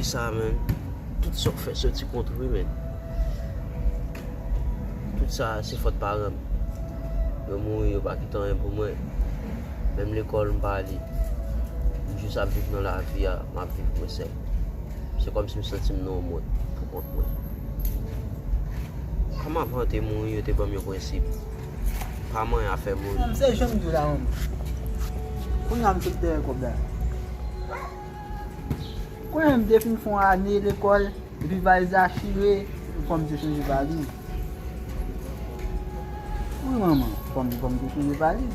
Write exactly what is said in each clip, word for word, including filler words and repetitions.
Sa, menn. Tout sa w fè soti kont ou, wi, menn. Tout sa, se fòt paran m. Yo mouri, yo pa kite anyen pou mwen. Menm lekòl, m pa ale. M jis ap viv nan lavi a, m ap viv mwen sèl. Se kòmsi m santi m nan yon mond pou kont mwen. Kòman avan yo te mouri, yo te ban m yon prensip? Pa manyen afè moun. Menm se jan m di w la, menm. Kounye a m sot dèyè kòb la. Kounye a m te fin fè yon ane lekòl, epi valiz la chire, fò m te chanje valiz. Wi, manman, fò m, fò m te chanje valiz.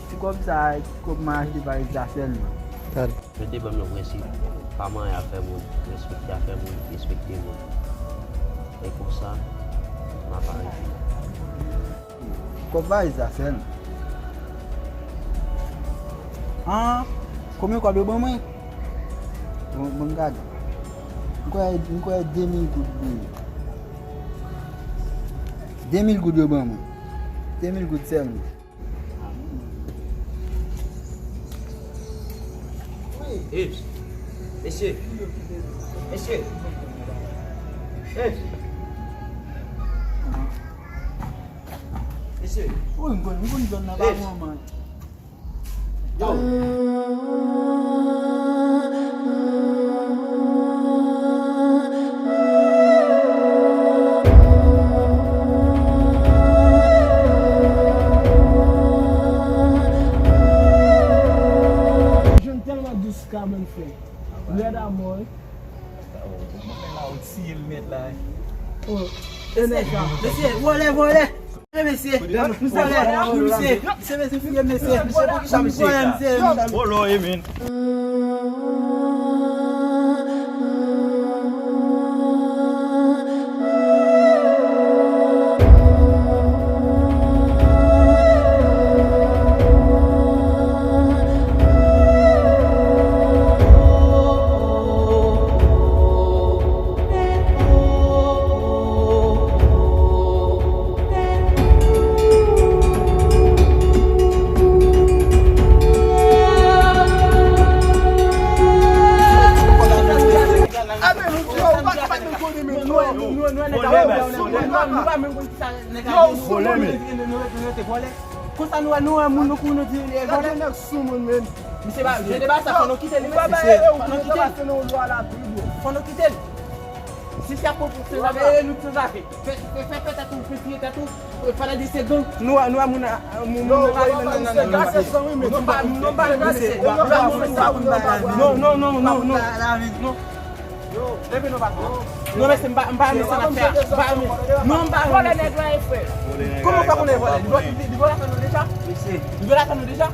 Ti kòb sa, ti kòb m achte valiz la sèlman. Yo te ban m yon prensip, pa manyen afè moun, respekte afè moun, respekte moun. E konsa, m ap arive. Kòb valiz la sèlman. An, konbyen kòb yo ban mwen? Bon, bon, gade. M kwè, m kwè de mil goud li ye. De mil goud yo ban mwen. De mil goud sèlman. Hey, mesye. Mesye. Hey. Mesye. Wi, m konn, m konn zòn nan pa mwen, man. Yo. Jwenn tèlman dous ka mwen fè. Rèd amò, wi. Mwen la ou tiye l mèt la. Oh, e nèg sa. Mesye, vòlè, vòlè. E mesye, vòlè, mesye. Se mesye fye mesye. Mesye, pou ki sa mesye? Vòlè, mesye. Vòlè, e men. Konsa nou wè, nou wè moun nou kouri nou di li vòlè. Misye pa, jan de bagay sa, fò nou kite li, mesye. Fò nou kite l. Fò nou kite l. Si se ap pran pou sanzave, e nou sanzave. Fè, fè, fè, fè tèt ou, fè tiye tèt ou. Fanatik se gang. Nou a, nou a moun a, moun, moun nan lari, nan, nan, nan, nan. Non, non, non, non, non. Non. Leve non, patwon. Non, mesye, m pa, m pa renmen sa n ap fè a. M pa renmen. Non, m pa renmen. Vòlè nèg la e frè. Kòman w fè konnen vòlè? Li vòlè, li vòlè afè nou deja? Li vòlè afè nou deja?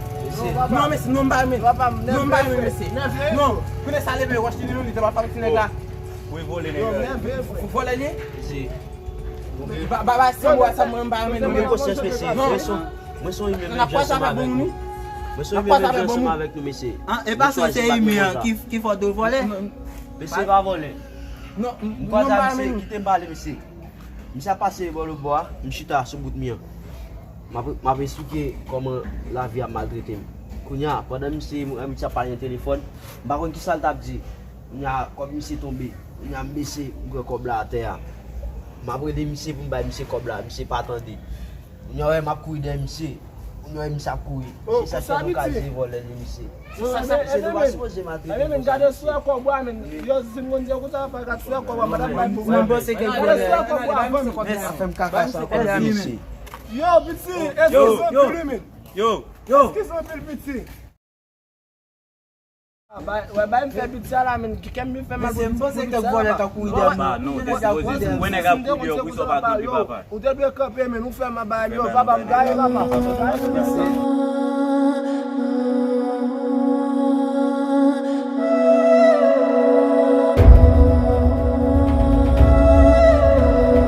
Non, mesye, non, m pa renmen. Non, m pa renmen, mesye. Non, kounye sa leve, wòch li, li te pa fè ti nèg la. Wi, vòlè nèg la. Vòlè li? Mesye. Ba, ba, ba, se mwen, sa mwen, m pa renmen. Mwen gen konsyans, mesye. Mwen se, mwen se yon imen menm jan ansanm avèk nou. Mwen se yon imen menm jan ansanm avèk nou, mesye. An, e pa se se imen an ki, ki fè w vòlè? Mesye pa vòlè. Non, m kwaze a misye, kite m pale, mesye. Misye ap pase bò lòtbò a, m chita sou bout mi an. M ap, m ap esplike kòman lavi ap maltrete m. Kounye a, pandan misye, misye ap pale nan telefòn, m pa konn kisa l t ap di. Kounye a, kòb misye tonbe. Kounye a, m bese, m pran kòb la atè a. M ap rele misye pou m bay misye kòb la, misye pa tande. Kounye a, w wè m ap kouri dèyè misye. Kounye a, w wè misye ap kouri. Se sa k fè nou ka di vòlè li, misye. Se sa, sa, se nou pa sipoze maltrete konsa, mesye. Gade sou kòb la, men. Yo, si m konn di w konsa, pa gade sou kòb la, madanm bay pou mwen. Mwen panse ke vòlè. Gade sou kòb la, ban m. Mèsi, fè m kaka sa, kòb la, mesye. Yo, piti, eskize anpil, men. Yo, yo. Eskize anpil, piti. Wè, bay m fè piti a la, men, ki kè m fè mal. Mesye, m panse ke vòlè ka kouri dèyè m. Non, ou te sipoze di, mwen nèg ap kouri dèyè w, pou sa w pa kouri, papa. Ou te dwe kanpe, men, ou fè mal, bay m, yo, papa, m gaye, papa.